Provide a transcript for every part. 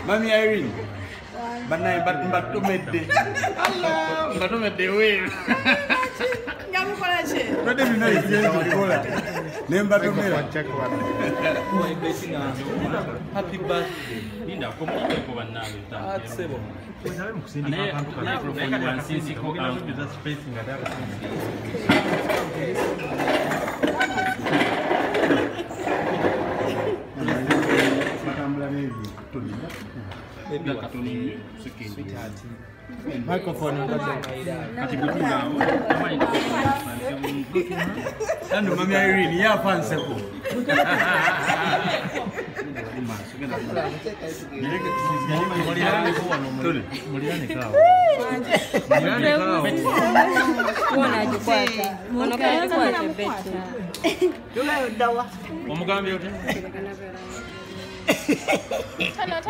Mami Irene, banaye batumedde. Allah, batumedde wewe. Ngamukola ki? Bade bino ebyenkola. Ne mbatumira. Happy birthday. Linda komukeko bannange Atsebo. Microphone Nando mami Irene yafanseko.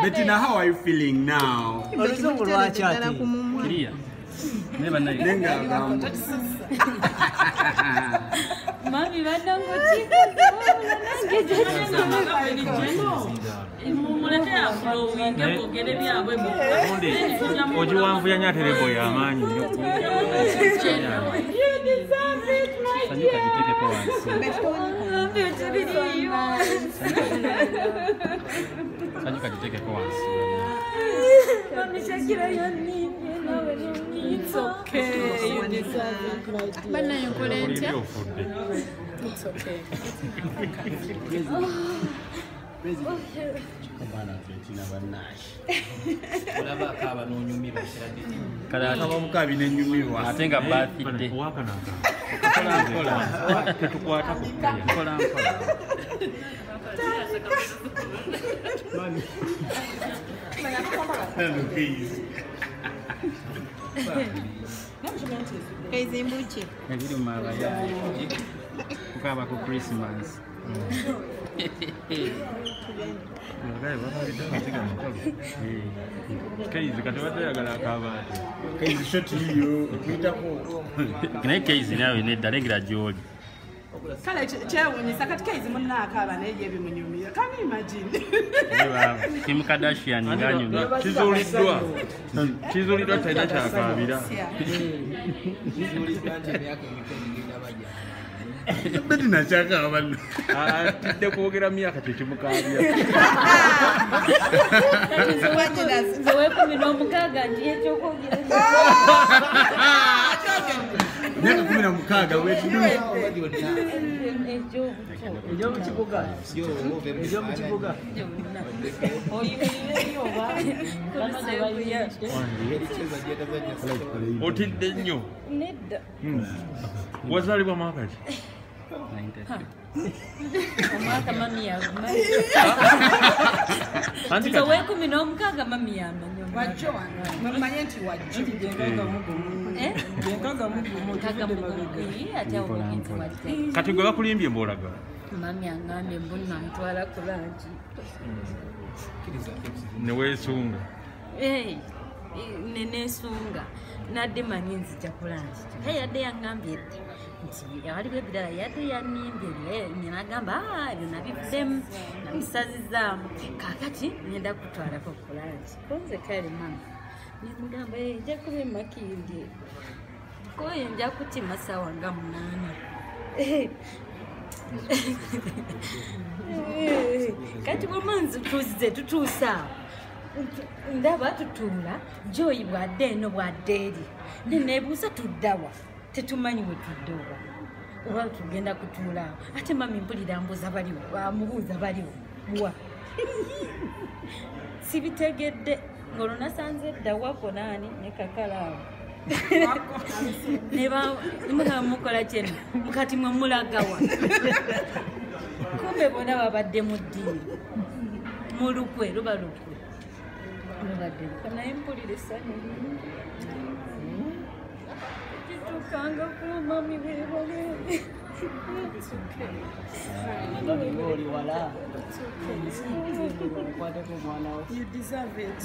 Bettina, how are you feeling now? Mami, It's okay. You deserve it, my dear. It's okay. Christmas. Kale kyewuunyisa kati Keizi munnaakaaba naye ye bimunyumira. Can you imagine? Kim Kardashian ng'anyumya. Kizuuliddwa. Kizuuliddwa talina kyakaabira. Kizuuliddwa nti emyaka emito egenda bajja. Bettina kyakaaba nno. Atidde kwogera myaka tekimukaabya. Nze w'16 nti ekyokwogera. Myaka 16 wetudu. Otidde nnyo. Nedda. Wazaalibwa mwaka ki? Omwaka mami yagumanyi. Nze w'16 mami yamanyi. Wajjo wano. Mumanye nti wajjo. Kati gwe bakulimbye mbolaga. Mami angambye mbu namutwala ku lunch. Ne weesunga. Ne neesunga. Nadde manyi nzija ku lunch. Kyokka yadde yangambye nti waliwo ebirala yadde yannimbye ne nagamba ebyo nabivuddemu namusazizaamu. Kaakati ngenda kutwalako ku lunch. Ko nze kale mama. Ne mugamba nja kuba emakindye. Koye nja kutima ssaawa nga 8. Kati bwe tuzze tutuusa awo. Ndaba tutuula Joy bw'adda eno bw'adda eri. Ne neebuuza tudda wa? Tetumanyi we tudda oba. Oba tugenda kutuula awo. Ate mami mpulira mbuuza baliwo, amubuuza baliwo. Wa? Sibitegedde. Ng'olwo nasanze edda wako naani ne kakala awo. Ne ba mukola kyeno mukati mwe mulagawa. Kumbe bonna babadde mu ddiiro. Mu lukwe luba lukwe. Lubadde lukwe naye mpulira essanyu lingi. Kitukangako mami weebale. You deserve it.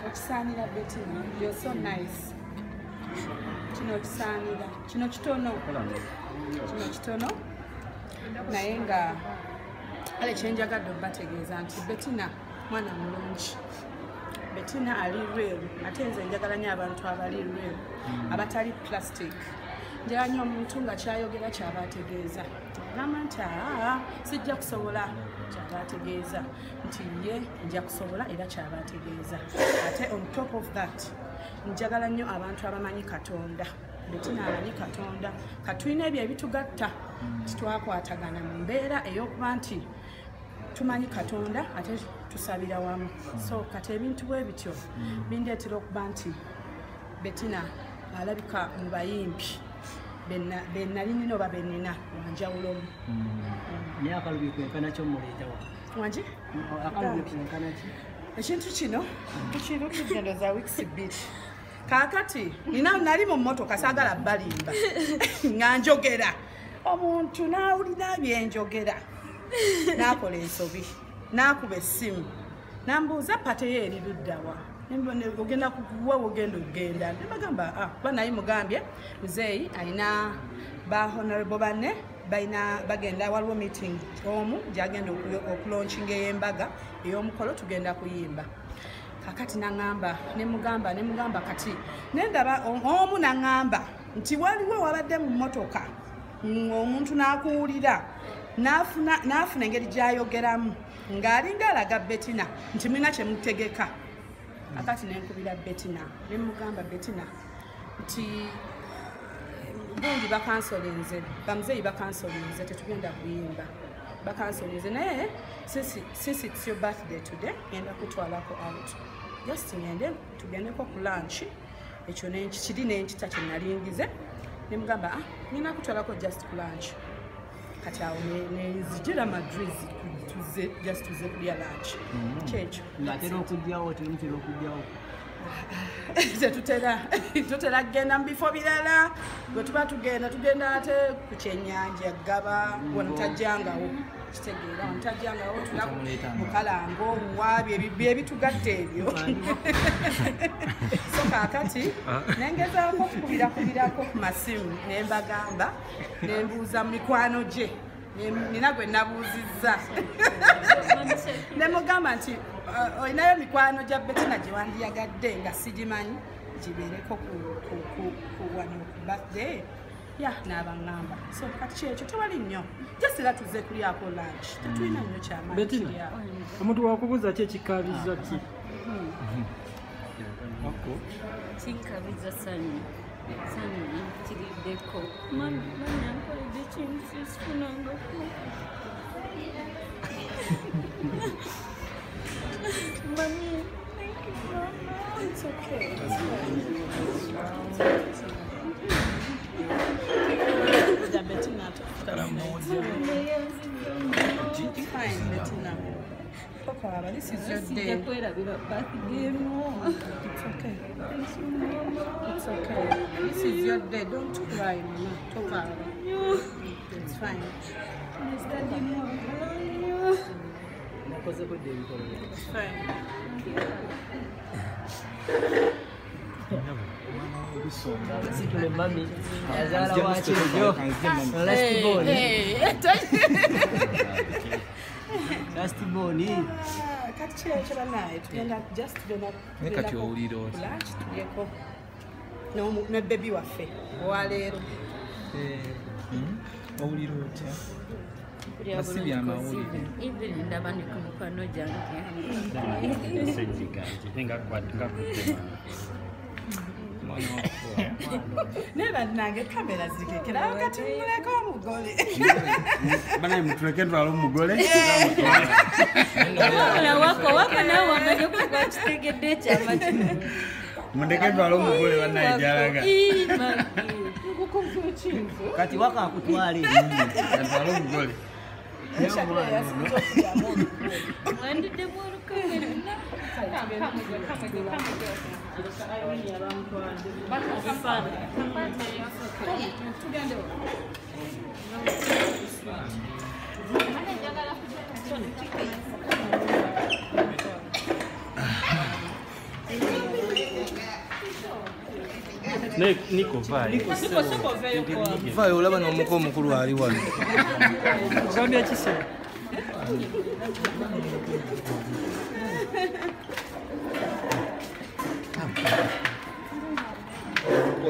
Okisaanira Bettina, you're so nice. Kino okisaanira, kino kitono. Kino kitono. Naye nga kale kyenjagadde obbategeeza nti Bettina mwana mulungi. Bettina ali real, ate nze njagala nnyo abantu abali real, abatali plastic. Njagala nnyo omuntu nga kyayogera kyaba ategeeza. Agamba nti aa sijja kusobola, kyaba ategeeza nti ye nja kusobola era kyaba ategeeza. Ate on top of that, njagala nnyo abantu abamanyi Katonda. Bettina amanyi Katonda. Katulina ebyo ebitugatta titwakwatagana mu mbeera ey'okuba nti tumanyi Katonda ate tusabira wamu. So kati ebintu bwe bityo bindeetera okuba nti Bettina alabika mu bayimbi benali nina oba benina wanjawulomu. Naye akalubi kwenkana ki omuleetawa? Wangi? Akalubi kwenkana ki? Ekintu kino tukirukidde ndowooza weeks bbiri. Kaakati nina nali mu mmotoka saagala balimba nga njogera omuntu n'awulira byenjogera n'akola ensobi n'akuba essimu n'ambuuza pate ye eri luddawa ogenda kuwa ogenda okugenda nebagamba kuba naye mugambye muzeeyi alina ba honorable banne balina bagenda waliwo meeting omu gyagenda okulaunchinga ey'embaga ey'omukolo tugenda kuyimba. Kakati naŋŋamba ne mugamba kati nendaba omu naŋŋamba nti waliwo wabadde mu mmotoka omuntu n'akuwulira n'afuna engeri gy'ayogeramu ng'alinga alaga Bettina nti mulina kye mutegeka. Kakati nenkubira Bettina ne mugamba Bettina nti gundi bakansolinze bamuzeeyi bakansolinze tetugenda kuyimba bakansolinze naye since it's your birthday today ngenda kutwalako out just ngende tugendeko ku lunch ekyo kiri nenkita kye nalingize ne mugamba ngenda kutwalako just ku lunch. Kati awo nenzijira Madrid tuze just tuze kulya lunch kyekyo. Ng'atera okujjawo temutera okujjawo? Tetutera kugenda mu bifo birala bwe tuba tugenda tugenda ate ku kyennyanja Ggaba wano tajjangawo kitegeera wano tajjangawo tula Mukalango waabyo ebitugatta ebyo. So kaakati nengezaako okukubirakubirako ku masimu ne mbagamba ne mbuuza mikwano gye nina gwe nabuuzizza ne mugamba nti olinayo mikwano gya Bettina gye wandiyagadde nga sigimanyi gibeereko ku wano ku birthday ya n'abaŋŋamba. So kati kyekyo tewali nnyo just era tuzze kulyako lunch tetulina nnyo kyamaanyi Bettina kiri awo. Omuntu wakubuuza ki ekikaabizza ki? Kinkabiza ssanyu ssanyu limpitiriddeko. Mami mami ankoledde ekintu kyesifunangako. Mami, thank you mama. It's okay. It's Bettina. It's fine, Bettina. Tokaaba, this is your Sijja day. kwerabira birthday eno. It's okay. It's okay. This is your day. Don't cry, mama. Tokaaba. It's fine. Mr. mwagala nnyo. Nakozeko dda ebikolo. It's fine. Situle mami yazaala wakyejo last born. Last born. Kati kyekyo banaye tugenda just tugenda Naye kati owulira otya? lunch tulyeko ne baby waffe owaleero. Owulira otya? Nga si byamawulire. Even ndaba ndi ku mikono gyange. Sejjiga nti nga kutte mwana. Naye bannange kamera zikekera kati muleke omugole. Banaye mutuleke ntwale omugole. Wabula wako wako nawe wamanye kuba kitegedde ekyama kino. Mundeke ntwale omugole bannaye gy'alaga. Kati waka akutwale. Ntwale omugole. Niko vayo. Vayo olaba n'omuko omukulu ali wano. Ogambye ki ssebo?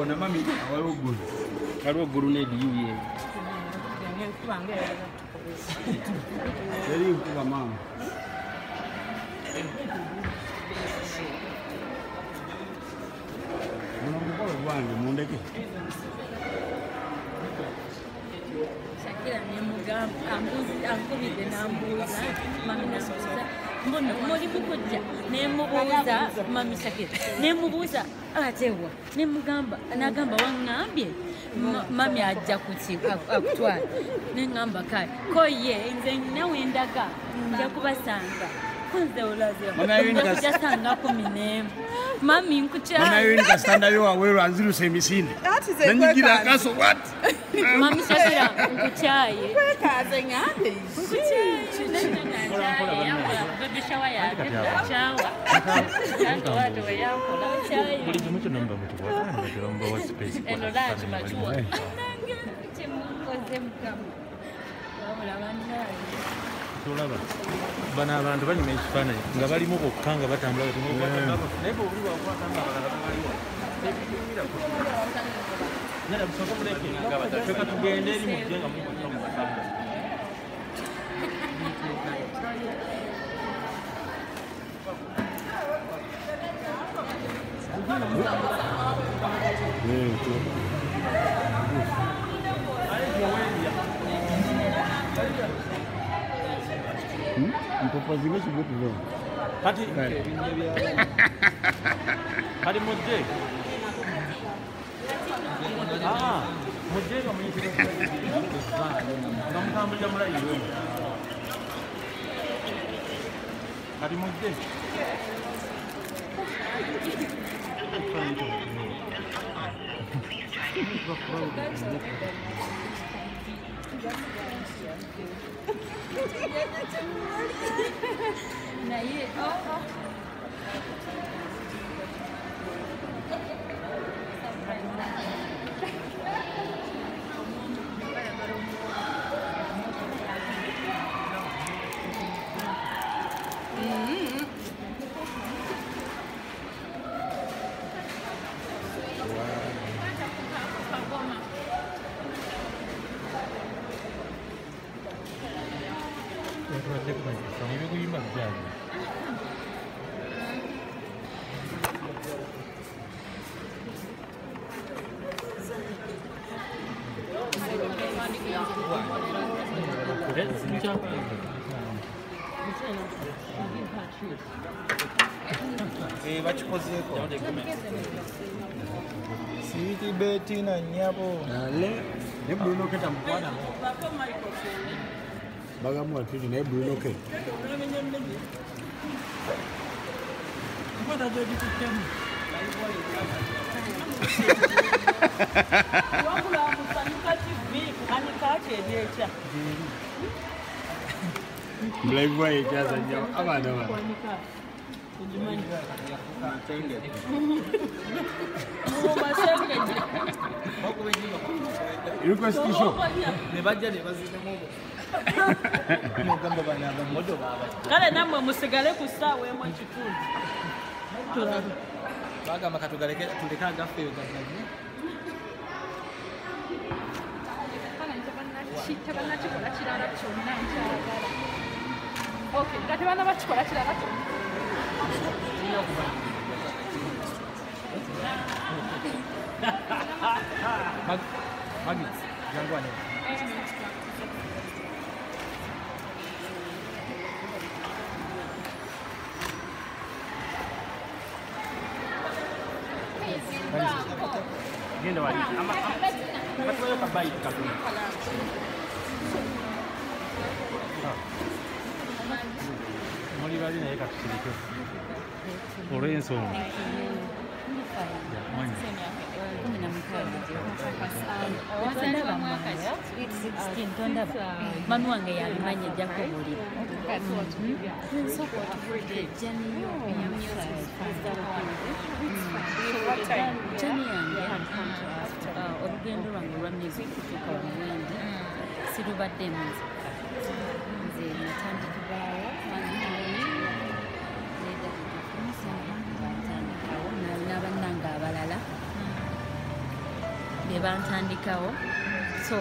Ona mami waliwo ggulu. Waliwo ggulu n'ediyuye. Teri nkuba maama. Guno omukolo gwange mundeke. Shakira nemugamba ankubidde n'ambuuza mami n'ambuuza mbuno muli mukujja nemubuuza mami Shakira nemubuuza atewa nemugamba n'agamba waŋŋambye mami ajja kuti akutwala neŋŋamba kale ko ye nze nawe ndaga nja kubasanga nze olaze nja sanga 11 mami nkukyala mama Irene kasitanda yo waweru anziruse emisinde nanyigira akaso what mami Shakira nkukyaye kwekaze ngambe buli kimu kyonna muba mutukwata mubawa space tolaba bano abantu banyuma ekifaananyi nga balimu bokka nga batambula naye bwe oli wakwata nga abalala babaliwa nera musooke muleke feka tugende eri mujje nga muli bokka mubasanga. Mpopazinga kibutu leo. Kati kati mujje. Ah, mujje nga muyitire nga mutambulira mulayi we. Kati mujje. Naye bakikozeeko Sweet Betty na nnyabo ne Bruno K tamukwata bagamu atuli naye Bruno K wabula musanyuka TV kuhanika ebyekya Mulayivu ekyazanya abaana bano request show ne bajja ne bazinemu mugamba bana abamodo baba kale namwe musigale ku ssaawa emu ekitundu bagamba katugaleke tuleka agaffe gazanye tebannakikola kirala kyonna nkyagala. Okay, nga tebannabakikola kirala kyonna. Magi, jangu wano. Genda wali. Katuwayo kabayi katono. Muli bali naye katusirike. Olw'ensonga. Mami wange yabimanya ejja kubuulira. Journey yange, olugendo lwange olwa music kutuuka wano sirubaddemu nzekka. Nze natandikibwawo batandikawo n'abannange abalala be bantandikawo. So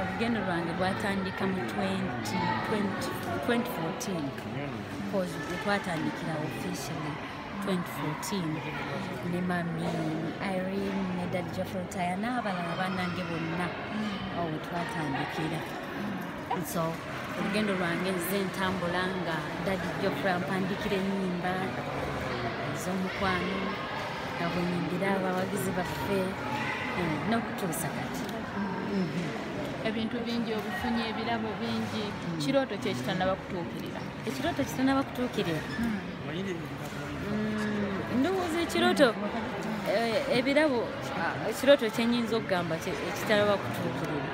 olugendo lwange lwatandika mu 2014 because twatandikira officially 2014 ne mami Irene ne Daddy Geoffrey Lutaaya n'abalala bannange bonna awo twatandikira. So olugendo lwange nze ntambula nga Daddy Geoffrey ampandikira ennyimba ez'omukwano nga bwe nyimbira abawagizi baffe n'okutuusa kati. Ebintu bingi obifunye, ebirabo bingi, kirooto ki ekitannaba kutuukirira? Ekirooto kitannaba kutuukirira? Ndowooza ekirooto ebirabo, ekirooto kye nnyinza okugamba ekitannaba kutuukirira,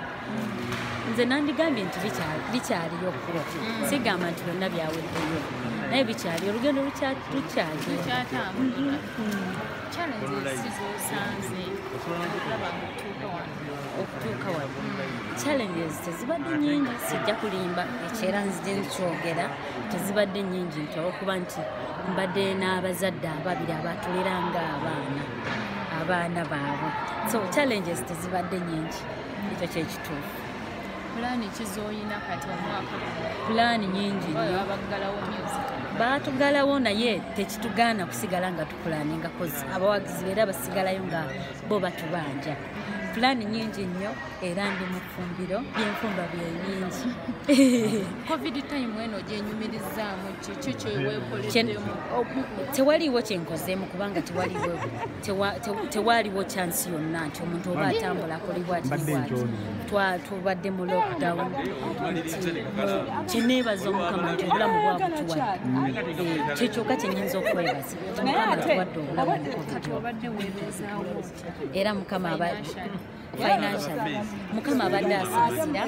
nze nandigambye nti bikyaliyo kkubo. Sigamba nti byonna byaweddeyo, naye bikyaliyo, olugendo lukyaliyo. Lukyatambula. Challenges z'osanze okulaba ng'otuuka wano? Okutuuka wano challenges tezibadde nnyingi, sijja kulimba, ekyo era nzije nkyogera, tezibadde nnyingi nti olw'okuba nti mbadde n'abazadde ababiri abatulera ng'abaana abaana baabwe, so challenges tezibadde nnyingi, ekyo kyekituufu. Pulaani ki z'olina kati omwaka guno? Pulaani nnyingi nnyo. Baggalawo music. Baatugalawo naye tekitugaana kusigala nga tupulaninga kozi abawagizi era basigalayo nga bo batubanja. Pulaani nnyingi nnyo era ndi mu ffumbiro, byenfumba bye bingi. Covid time eno gyenyumirizaamu ki? Ki kyeweekoleddemu? Tewaliiwo kyenkozeemu kubanga tewaliwo chance yonna nti omuntu oba atambula akolebwa ati bwati. Tubadde mu lockdown. Kyeneebaza Omukama nti obulamu bwabutuwadde. Kye kyokka kye nnyinza okwebaza. Mukama atuwadde obulamu mu Covid. Era Mukama financially Mukama abadde asaasira.